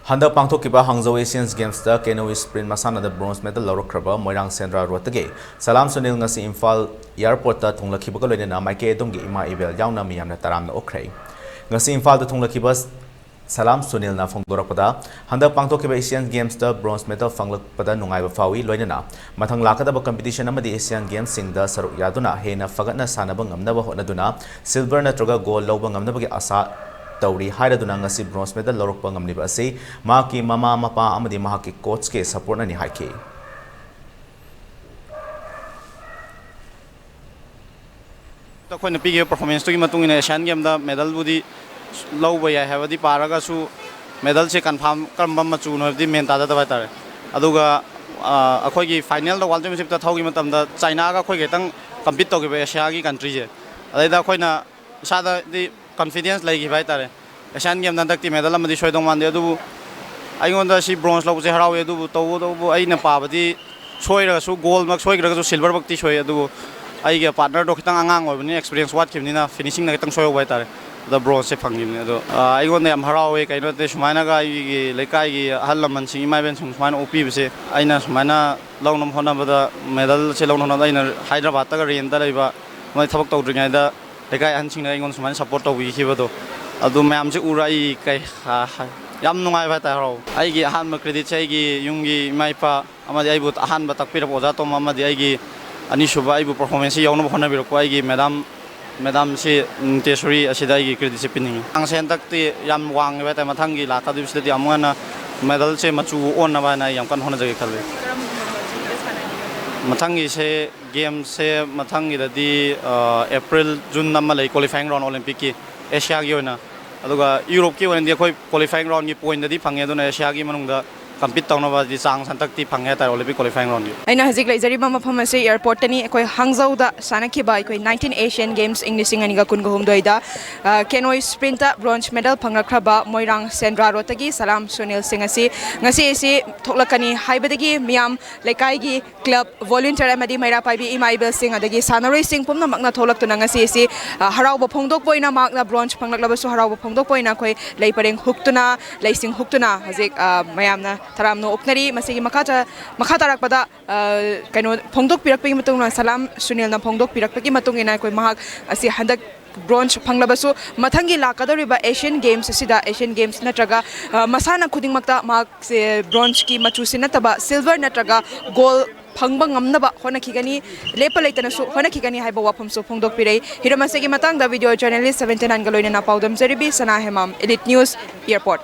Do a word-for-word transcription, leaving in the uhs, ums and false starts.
ꯍꯟꯗꯛ ꯄꯥꯡꯊꯣꯛꯈꯤꯕ ꯍꯥꯡꯖꯧ Asian Gamesꯇ canoe sprint ꯃꯁꯥꯟꯅꯗ bronze medal ꯂꯧꯔꯛꯈ꯭ꯔꯕ ꯃꯣꯏꯔꯥꯡ ꯁꯦꯟꯗ꯭ꯔꯥ roadꯇꯒꯤ ꯁꯂꯥꯝ ꯁꯨꯅꯤꯜ ꯉꯁꯤ ꯏꯝꯐꯥꯜ airportꯇ ꯊꯨꯡꯂꯈꯤꯕꯒ ꯂꯣꯏꯅꯅ ꯃꯥꯏꯀꯩ ꯑꯗꯨꯝꯒꯤ ꯏꯃꯥ ꯏꯕꯦꯜ ꯌꯥꯎꯅ ꯃꯤꯌꯥꯝꯅ ꯇꯔꯥꯝꯅ ꯑꯣꯛꯈ꯭ꯔꯦ꯫ ꯉꯁꯤ ꯏꯝꯐꯥꯜꯗ ꯊꯨꯡꯂꯈꯤꯕ ꯁꯂꯥꯝ ꯁꯨꯅꯤꯜꯅ ꯐꯣꯡꯗꯣꯔꯛꯄꯗ, ꯍꯟꯗꯛ ꯄꯥꯡꯊꯣꯛꯈꯤꯕ Asian Gamesꯇ bronze medal ꯐꯪꯂꯛꯄꯗ ꯅꯨꯡꯉꯥꯏꯕ ꯐꯥꯎꯏ, ꯂꯣꯏꯅꯅ ꯃꯊꯪ ꯂꯥꯛꯀꯗꯕ competition ꯑꯃꯗꯤ Asian Gamesꯁꯤꯡꯗ ꯁꯔꯨꯛ ꯌꯥꯗꯨꯅ ꯍꯦꯟꯅ ꯐꯒꯠꯅ ꯁꯥꯟꯅꯕ ꯉꯝꯅꯕ ꯍꯣꯠꯅꯗꯨꯅ silver ꯅꯠꯇ꯭ꯔꯒ gold ꯂꯧꯕ ꯉꯝꯅꯕꯒꯤ ꯑꯥꯁꯥ ꯇꯧꯔꯤ ꯍꯥꯏꯔꯗꯨꯅ ꯉꯁꯤ bronze medal ꯂꯧꯔꯛꯄ ꯉꯝꯂꯤꯕ ꯑꯁꯤ ꯃꯍꯥꯛꯀꯤ ꯃꯃꯥ ꯃꯄꯥ ꯑꯃꯗꯤ ꯃꯍꯥꯛꯀꯤ coachꯀꯤ supportꯅꯅꯤ ꯍꯥꯏꯈꯤ꯫ ꯑꯩꯈꯣꯏꯅ ꯄꯤꯈꯤꯕ performanceꯇꯨꯒꯤ ꯃꯇꯨꯡ ꯏꯟꯅ Asian Gamesꯇ medalꯕꯨꯗꯤ ꯂꯧꯕ ꯌꯥꯏ ꯍꯥꯏꯕꯗꯤ ꯄꯥꯔꯒꯁꯨ, medalꯁꯦ confirm ꯀꯔꯝꯕ ꯃꯆꯨꯅꯣ ꯍꯥꯏꯕꯗꯤ ꯃꯦꯟ ꯇꯥꯗꯗꯕ ꯍꯥꯏꯇꯥꯔꯦ꯫ ꯑꯗꯨꯒ, ꯑ, ꯑꯩꯈꯣꯏꯒꯤ finalꯗ World Championshipꯇ ꯊꯧꯈꯤꯕ ꯃꯇꯝꯗ Chinaꯒ ꯑꯩꯈꯣꯏꯒ ꯈꯤꯇꯪ compete ꯇꯧꯈꯤꯕ Asiaꯒꯤ countryꯁꯦ꯫ ꯑꯗꯩꯗ ꯑꯩꯈꯣꯏꯅ ꯏꯁꯥꯗꯗꯤ confidence ꯂꯩꯈꯤꯕ ꯍꯥꯏꯇꯥꯔꯦ꯫ Asian Gamesꯇ ꯍꯟꯗꯛꯇꯤ medal ꯑꯃꯗꯤ ꯁꯣꯏꯗꯧ ꯃꯥꯟꯗꯦ꯫ ꯑꯗꯨꯕꯨ ꯑꯩꯉꯣꯟꯗ ꯁꯤ bronze ꯂꯧꯕꯁꯦ ꯍꯔꯥꯎꯋꯦ꯫ ꯑꯗꯨꯕꯨ ꯇꯧꯕꯇꯕꯨ ꯑꯩꯅ ꯄꯥꯕꯗꯤ ꯁꯣꯏꯔꯒꯁꯨ, goldꯃꯛ ꯁꯣꯏꯈ꯭ꯔꯒꯁꯨ silverꯃꯛꯇꯤ ꯁꯣꯏ꯫ ꯑꯗꯨꯕꯨ ꯑꯩꯒꯤ partnerꯗꯣ ꯈꯤꯇꯪ ꯑꯉꯥꯡ ꯑꯣꯏꯕꯅꯤꯅ, experience ꯋꯥꯠꯈꯤꯕꯅꯤꯅ, finishingꯗ ꯈꯤꯇꯪ ꯁꯣꯏꯍꯧꯕ ꯍꯥꯏꯇꯥꯔꯦ꯫ ꯑꯗ bronzeꯁꯦ ꯐꯪꯈꯤꯕꯅꯤ꯫ ꯑꯗꯣ, ꯑ, ꯑꯩꯉꯣꯟꯗ ꯌꯥꯝ ꯍꯔꯥꯎꯋꯦ꯫ ꯀꯩꯅꯣ ꯅꯠꯇꯦ, ꯁꯨꯃꯥꯏꯅꯒ ꯑꯩꯒꯤ ꯂꯩꯀꯥꯏꯒꯤ ꯑꯍꯜ ꯂꯃꯟꯁꯤꯡ, ꯏꯃꯥ ꯏꯕꯦꯟꯁꯤꯡ ꯁꯨꯃꯥꯏꯅ ꯑꯣꯛꯄꯤꯕꯁꯦ, ꯑꯩꯅ ꯁꯨꯃꯥꯏꯅ ꯂꯧꯅꯕ ꯍꯣꯠꯅꯕꯗ, medalꯁꯦ ꯂꯧꯅꯕ ꯍꯣꯠꯅꯕꯗ ꯑꯩꯅ ꯍꯥꯏꯗ꯭ꯔꯕꯥꯗꯇꯒ rentꯇ ꯂꯩꯕ, ꯃꯣꯏ ꯊꯕꯛ ꯇꯧꯗ꯭ꯔꯤꯉꯩꯗ ꯂꯩꯀꯥꯏ ꯑꯍꯟꯁꯤꯡꯅ ꯑꯩꯉꯣꯟꯗ ꯁꯨꯃꯥꯏꯅ support ꯇꯧꯕꯤꯈꯤꯕꯗꯣ, ꯑꯗꯨ ꯃꯌꯥꯝꯁꯦ ꯎꯔ ꯑꯩ ꯀꯩ ꯍꯥ-, ꯍꯥ-, ꯌꯥꯝ ꯅꯨꯡꯉꯥꯏꯕ ꯍꯥꯏꯇꯥꯔꯦ, ꯍꯔꯥꯎꯕ꯫ ꯑꯩꯒꯤ ꯑꯍꯥꯟꯕ creditꯁꯦ ꯑꯩꯒꯤ ꯌꯨꯝꯒꯤ ꯏꯃꯥ ꯏꯄꯥ ꯑꯃꯗꯤ ꯑꯩꯕꯨ ꯑꯍꯥꯟꯕ ꯇꯥꯛꯄꯤꯔꯛꯄ ꯑꯣꯖꯥ ꯇꯣꯝꯕ ꯑꯃꯗꯤ ꯑꯩꯒꯤ ꯑꯅꯤꯁꯨꯕ ꯑꯩꯕꯨ performanceꯁꯤ ꯌꯧꯅꯕ ꯍꯣꯠꯅꯕꯤꯔꯛꯄ ꯑꯩꯒꯤ madam, madamꯁꯤ ꯅꯤꯇꯦꯁꯣꯔꯤ ꯑꯁꯤꯗ ꯑꯩꯒꯤ creditꯁꯦ ꯄꯤꯅꯤꯡꯉꯤ꯫ ꯆꯥꯡꯁꯦ ꯍꯟꯗꯛꯇꯤ ꯌꯥꯝ ꯋꯥꯡꯉꯦꯕ ꯍꯥꯏꯇꯥꯔꯦ꯫ ꯃꯊꯪꯒꯤ ꯂꯥꯛꯀꯗꯧꯔꯤꯕꯁꯤꯗꯗꯤ ꯑꯃꯨꯛ ꯍꯦꯟꯅ medalꯁꯦ ꯃꯆꯨ ꯑꯣꯟꯅꯕ ꯍꯥꯏꯅ ꯑꯩ ꯌꯥꯝ ꯀꯟꯅ ꯍꯣꯠꯅꯖꯒꯦ ꯈꯜꯂꯤ꯫ ꯀꯔꯝꯕ ꯃꯆꯨꯗ ꯁꯥꯟꯅꯅꯤꯡꯕ? ꯃꯊꯪꯒꯤꯁꯦ, gameꯁꯦ ꯃꯊꯪꯒꯤꯗꯗꯤ, ꯑ, April, June ꯑꯃ ꯂꯩ qualifying round Olympicꯀꯤ, Asiaꯒꯤ ꯑꯣꯏꯅ꯫ ꯑꯗꯨꯒ Europeꯀꯤ ꯑꯣꯏꯅꯗꯤ ꯑꯩꯈꯣꯏ qualifying roundꯒꯤ pointꯗꯗꯤ ꯐꯪꯉꯦ, ꯑꯗꯨꯅ Asiaꯒꯤ ꯃꯅꯨꯡꯗ ꯀꯝꯄꯤꯠ ꯇꯧꯅꯕꯗꯤ ꯆꯥꯟꯁ ꯍꯟꯗꯛꯇꯤ ꯐꯪꯉꯦ ꯍꯥꯏꯇꯥꯔꯦ ꯑꯣꯂꯤꯝꯄꯤꯛ ꯀ꯭ꯋꯥꯂꯤꯐꯥꯏꯡ ꯔꯥꯎꯟꯒꯤ꯫ ꯑꯩꯅ ꯍꯧꯖꯤꯛ ꯂꯩꯖꯔꯤꯕ ꯃꯐꯝ ꯑꯁꯤ ꯑꯦꯌꯔꯄꯣꯔꯠꯇꯅꯤ꯫ ꯑꯩꯈꯣꯏ ꯍꯥꯡꯖꯧꯗ ꯁꯥꯟꯅꯈꯤꯕ ꯑꯩꯈꯣꯏ nineteen Asian Games ꯏꯪ ꯂꯤꯁꯤꯡ ꯑꯅꯤꯒ ꯀꯨꯟꯒ ꯍꯨꯝꯗꯣꯏꯗ ꯀꯦꯅꯣꯏ ꯁ꯭ꯄ꯭ꯔꯤꯟꯇ ꯕ꯭ꯔꯣꯟꯖ ꯃꯦꯗꯜ ꯐꯪꯂꯛꯈ꯭ꯔꯕ ꯃꯣꯏꯔꯥꯡ ꯁꯦꯟꯗ꯭ꯔꯥ ꯔꯣꯗꯇꯒꯤ ꯁꯂꯥꯝ ꯁꯨꯅꯤꯜ ꯁꯤꯡ ꯑꯁꯤ ꯉꯁꯤ ꯑꯁꯤ ꯊꯣꯛꯂꯛꯀꯅꯤ ꯍꯥꯏꯕꯗꯒꯤ ꯃꯤꯌꯥꯝ, ꯂꯩꯀꯥꯏꯒꯤ ꯀ꯭ꯂꯕ, ꯚꯣꯂꯨꯟꯇꯤꯌꯔ ꯑꯃꯗꯤ ꯃꯩꯔꯥ ꯄꯥꯏꯕꯤ ꯏꯃꯥ ꯏꯕꯦꯜꯁꯤꯡ ꯑꯗꯒꯤ ꯁꯥꯟꯅꯔꯣꯏꯁꯤꯡ ꯄꯨꯝꯅꯃꯛꯅ ꯊꯣꯛꯂꯛꯇꯨꯅ ꯉꯁꯤ ꯑꯁꯤ ꯍꯔꯥꯎꯕ ꯐꯣꯡꯗꯣꯛꯄ ꯑꯣꯏꯅ, ꯃꯍꯥꯛꯅ ꯕ꯭ꯔꯣꯟꯖ ꯐꯪꯂꯛꯂꯕꯁꯨ ꯍꯔꯥꯎꯕ ꯐꯣꯡꯗꯣꯛꯄ ꯑꯣꯏꯅ ꯑꯩꯈꯣꯏ ꯂꯩ ꯄꯔꯦꯡ ꯍꯨꯛꯇꯨꯅ, ꯂꯩꯁꯤꯡ ꯍꯨꯛꯇꯨꯅ ꯍꯧꯖꯤꯛ ꯃꯌꯥꯝꯅ ꯇꯔꯥꯝꯅ ꯑꯣꯛꯅꯔꯤ꯫ ꯃꯁꯤꯒꯤ ꯃꯈꯥ ꯆ- ꯃꯈꯥ ꯇꯥꯔꯛꯄꯗ ꯀꯩꯅꯣ ꯐꯣꯡꯗꯣꯛꯄꯤꯔꯛꯄꯒꯤ ꯃꯇꯨꯡ ꯏꯟꯅ, ꯁꯂꯥꯝ ꯁꯨꯅꯤꯜꯅ ꯐꯣꯡꯗꯣꯛꯄꯤꯔꯛꯄꯒꯤ ꯃꯇꯨꯡ ꯏꯟꯅ ꯑꯩꯈꯣꯏ ꯃꯍꯥꯛ ꯑꯁꯤ ꯍꯟꯗꯛ ꯕ꯭ꯔꯣꯟꯖ ꯐꯪꯂꯕꯁꯨ ꯃꯊꯪꯒꯤ ꯂꯥꯛꯀꯗꯧꯔꯤꯕ Asian Games ꯑꯁꯤꯗ, Asian Games ꯅꯠꯇ꯭ꯔꯒ ꯃꯁꯥꯟꯅ ꯈꯨꯗꯤꯡꯃꯛꯇ ꯃꯍꯥꯛꯁꯦ ꯕ꯭ꯔꯣꯟꯖꯀꯤ ꯃꯆꯨꯁꯤ ꯅꯠꯇꯕ ꯁꯤꯜꯚꯔ ꯅꯠꯇ꯭ꯔꯒ ꯒꯣꯜ ꯐꯪꯕ ꯉꯝꯅꯕ ꯍꯣꯠꯅꯈꯤꯒꯅꯤ꯫ ꯂꯦꯞꯄ ꯂꯩꯇꯅꯁꯨ ꯍꯣꯠꯅꯈꯤꯒꯅꯤ ꯍꯥꯏꯕ ꯋꯥꯐꯝꯁꯨ ꯐꯣꯡꯗꯣꯛꯄꯤꯔꯛꯏ꯫ ꯍꯤꯔꯝ ꯑꯁꯤꯒꯤ ꯃꯇꯥꯡꯗ video journalist seventy nineꯒ ꯂꯣꯏꯅꯅ ꯄꯥꯎꯗꯝꯖꯔꯤꯕꯤ ꯁꯅꯥ ꯍꯦꯃꯥꯝ, Elite News, Airport꯫